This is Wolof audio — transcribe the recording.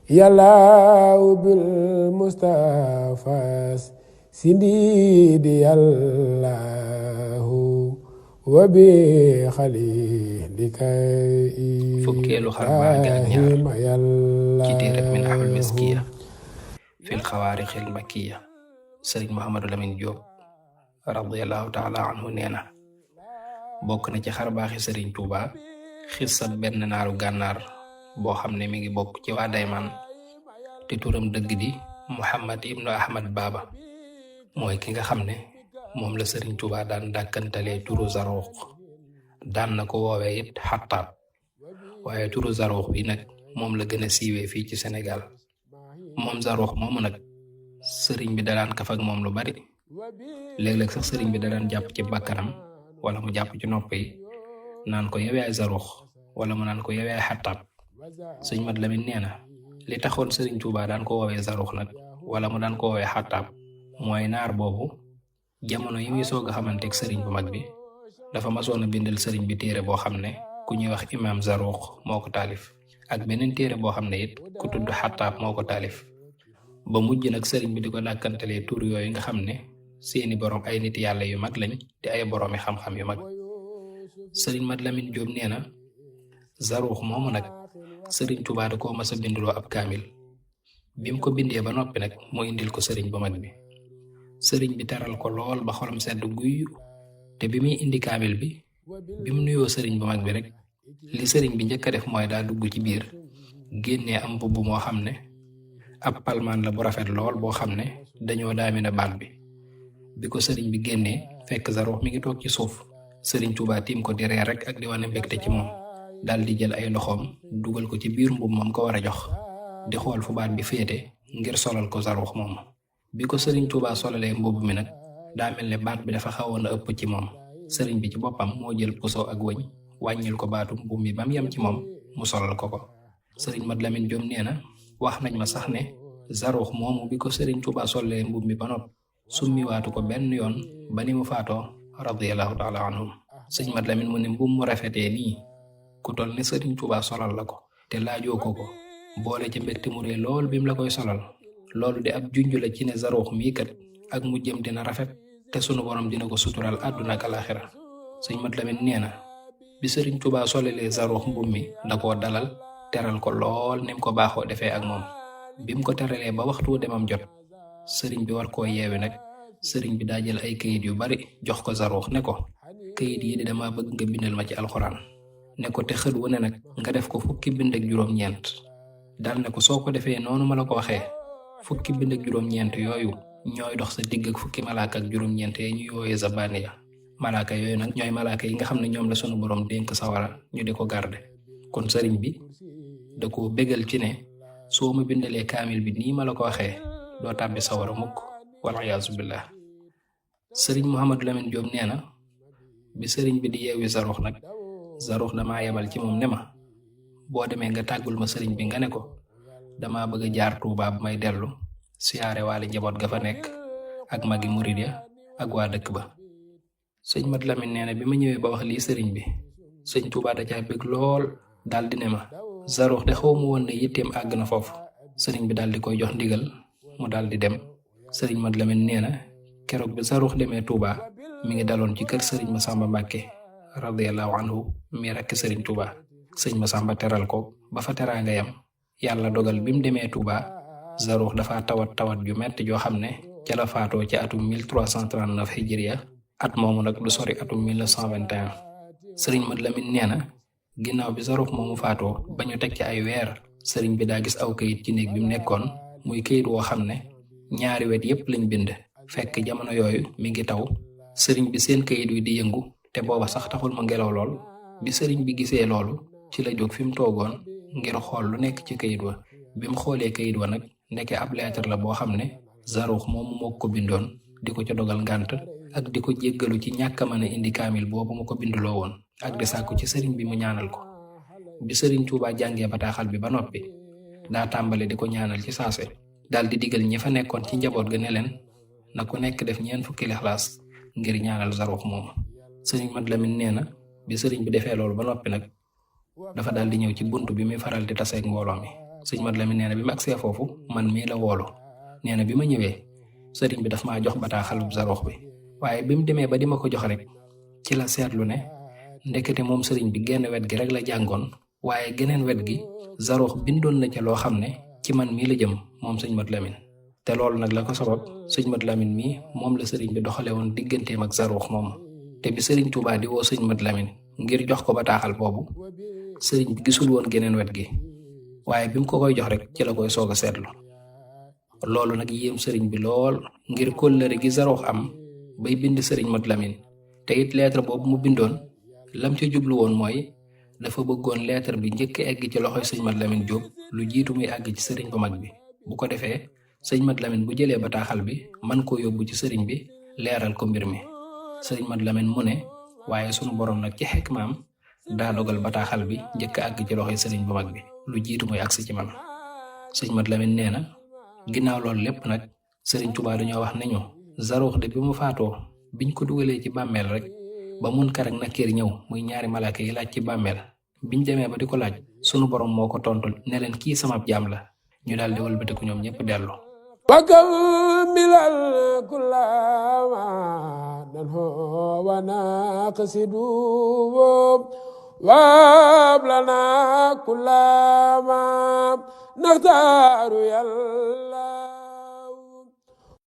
yàllaaw bil Mustafa sindidi yàllaahu wa bi xalilika fukkeelu xarbaax ga ak ñaar Ibrahima ci téereb Minahul Miskiya yàllaahu fil xawaarixil makkiya. sëriñ Mouhamadou Lamine Diop radiyallahu taala anhu nee na bokk na ci xarbaaxi sëriñ Tuuba xissat benn naaru gànnaar boo xam ne mi ngi bokk ci waa Daymaan te turam dëgg di Muhammad ibnu Ahmad Baba mooy ki nga xam ne moom la sëriñ Tuuba daan dàkkantalee turu Zaruux, daan na ko woowee it Xattaab, waaye turu Zaruux bi nag moom la gën a siiwee fii ci Sénégal. moom Zaruux moomu nag sëriñ bi da daan kaf ak moom lu bari, léeg-léeg sax sëriñ bi da daan jàpp ci bakkanam wala mu jàpp ci nopp yi naan ko yow yaay Zaruux wala mu naan ko yow yaay Xattaab. sëñ Mat Lamin nee na li taxoon sëriñ Tuuba daan ko woowee Zaruux nag wala mu daan ko woowee Xattaab mooy naar boobu jamono yi muy soog a xamanteeg sëriñ bu mag bi dafa masoon a bindal sëriñ bi téere boo xam ne ku ñuy wax imaam Zaruux moo ko taalif, ak beneen téere boo xam ne it ku tudd Xattaab moo ko taalif. ba mujj nag sëriñ bi di ko dàkkantalee tur yooyu nga xam ne seeni borom ay nit yàlla yu mag lañ te ay boroomi xam-xam yu mag. sëriñ Mat Lamin Jóob nee na Zaruux moomu nag sëriñ Tuubaa da koo mas a binduloo ab kaamil. bi mu ko bindee ba noppi nag moo indil ko sëriñ bu mag bi. sëriñ bi teral ko lool ba xolam sedd guy, te bi muy indi kaamil bi mu nuyoo sëriñ bu mag bi rek li sëriñ bi njëkk a def mooy daa dugg ci biir génnee am mbubb moo xam ne ab palmaan la bu rafet lool boo xam ne dañoo daamine baat bi ko sëriñ bi génnee fekk Zaruux mi ngi toog ci suuf. sëriñ Tuubaa tiim ko di ree rek ak di wane mbégte ci moom, daal di jël ay loxoom dugal ko ci biir mbubb moom ko war a jox di xool fu baat bi féete ngir solal ko Zaruux moom. bi ko sëriñ Tuubaa solalee mbubb mi nag daa mel ne baat bi dafa xawoon a ëpp ci moom. sëriñ bi ci boppam moo jël puso ak wëñ wàññil ko baatu mbubb mi ba mu yem ci moom mu solal ko ko. sëriñ Mat Lamin Jóob nee na wax nañ ma sax ne Zaruux moomu bi ko sëriñ Tuubaa solalee mbubb mi ba nopp summiwaatu ko benn yoon ba ni mu faatoo radiyallahu taala anhum. sëñ Mat Lamin mu ne mbubb mu rafetee nii ku toll ne sëriñ Tuubaa solal la ko te laajoo ko boole ci mbégte mu rëy lool bi mu la koy solal, loolu de ab junj la ci ne Zaruux mii kat ak mu jëm dina rafet te sunu borom dina ko sutural àdduna ak alaaxira. sëñ Mat Lamin nee na bi sëriñ Tuubaa solalee Zaruux mbubb mi da koo dalal teral ko lool ni mu ko baaxoo defee ak moom. bi mu ko teralee ba waxtu demam jot sëriñ bi war koo yeewi nag sëriñ bi daa jël ay kayit yu bari jox ko Zaruux ne ko kayit yi de dama bëgg nga bindal ma ci alxuraan, ne ko te xët wu ne nag nga def ko fukki bind ak juróom-ñeent. dal ne ko soo ko defee noonu ma la ko waxee fukki bind ak juróom-ñeent yooyu ñooy dox sa digg ak fukki malaaka ak juróom-ñeent yi ñu yooyee zabaaniya. malaaka yooyu nag ñooy malaaka yi nga xam ne ñoom la sunu borom dénk sawara ñu di ko garde. kon sëriñ bi da ko bégal ci ne soo ma bindalee kaamil bi nii ma la ko waxee doo tàbbi sawara mukk wal iyaazu billah. sëriñ Mouhamadou Lamine Diop nee na bi sëriñ bi di yeewi Zaruux nag Zaruux damaa yebal ci moom ne ma boo demee nga tàggul ma sëriñ bi nga ne ko dama bëgg a jaar Tuubaa bu may dellu siyaare waale njaboot ga fa nekk ak magi murid ya ak waa dëkk ba. sëñ Mat Lamin nee na bi ma ñëwee ba wax lii sëriñ bi sëñ Tuubaa da caa bëgg lool daal di ne ma Zaruux de xaw ma woon ne yitteem àgg na foofu. sëriñ bi daal di koy jox ndigal mu daal di dem. sëriñ Mat Lamin nee na keroog bi Zaruux demee Tuubaa mi ngi daloon ci kër sëriñ Masamba Mbàkke radiyallahu anhu mi rakk sëriñ Tuubaa. sëñ Masamba teral ko ba fa teraanga yam. yàlla dogal bi mu demee Tuubaa Zaruux dafa tawat ju metti joo xam ne ca la faatoo ci atum 1339 hijriya. at moomu nag du sori atum 1921. sëriñ Mat Lamin nee na ginnaaw bi Zaruux moomu faatoo ba ñu teg ci ay weer sëriñ bi daa gis aw kayit ci néeg bi mu nekkoon muy kayit woo xam ne ñaari wet yépp lañ bind. fekk jamono yooyu mi ngi taw sëriñ bi seen kayit wi di yëngu te booba sax taxul ma ngelaw lool. bi sëriñ bi gisee loolu ci la jóg fi mu toogoon ngir xool lu nekk ci kayit wa. bi mu xoolee kayit wa nag ndeke ab lettre la boo xam ne Zaruux moomu moo ko bindoon di ko ca dogal ngànt ak di ko jéggalu ci ñàkk a mën a indi kaamil boobu mu ko binduloo woon ak di sàkku ci sëriñ bi mu ñaanal ko. bi sëriñ Tuubaa jàngee bataaxal bi ba noppi daa tàmbale di ko ñaanal ci saase daal di digal ñi fa nekkoon ci njaboot ga ne leen na ku nekk def 4 fukki lixlaas ngir ñaanal Zaruux moomu. sëriñ Mat Lamin nee na bi sëriñ bi defee loolu ba noppi nag dafa daal di ñëw ci bunt bi muy faral di taseeg mbooloo mi sëñ Mat Lamin nee na bi ma agsee foofu man mii la woolu nee na bi ma ñëwee sëriñ bi daf maa jox bataaxalub Zaruux bi waaye bi mu demee ba di ma ko jox rek ci la seetlu ne ndekete moom sëriñ bi genn wet gi rek la jàngoon waaye geneen wet gi Zaruux bindoon na ca loo xam ne ci man mii la jëm moom sëñ Mat Lamin te loolu nag la ko sabab sëñ Mat Lamin mii moom la sëriñ bi doxale woon digganteem ak Zaruux moom te bi sëriñ Tuubaa di woo sëñ Mat Lamin ngir jox ko bataaxal boobu sëriñ bi gisul woon geneen wet gi waaye bi mu ko koy jox rek ci la koy soog a seetlu loolu nag yéem sëriñ bi lool ngir kóllëre gi Zaruux am bay bind sëriñ Mat Lamin te it lettre boobu mu bindoon lam ca jublu woon mooy dafa bëggoon lettre bi njëkk egg ci loxoy sëñ Mat Lamin Jóob lu jiitu muy àgg ci sëriñ bu mag bi bu ko defee sëñ Mat Lamin bu jëlee bataaxal bi man koo yóbbu ci sëriñ bi leeral ko mbir mi sëriñ Mat Lamin mu ne waaye sunu borom nag ci xikmaam daa dogal bataaxal bi njëkk àgg ci loxoy sëriñ bu mag bi lu jiitu muy agsi ci man sëñ Mat Lamin nee na ginnaaw loolu lépp nag sëriñ Tuubaa dañoo wax ne ñu Zaruux de bi mu faatoo biñ ko dugalee ci bàmmeel rek ba Munkar ak Nakiir ñëw muy ñaari malaaka yi laaj ci bàmmeel biñ demee ba di ko laaj sunu borom moo ko tontul ne leen kii sama jaam la ñu daal di wëlbatiku ñoom ñëpp dellu wakam milal kullama danho wa naqsidu wablana kullama naxtaaru yàlla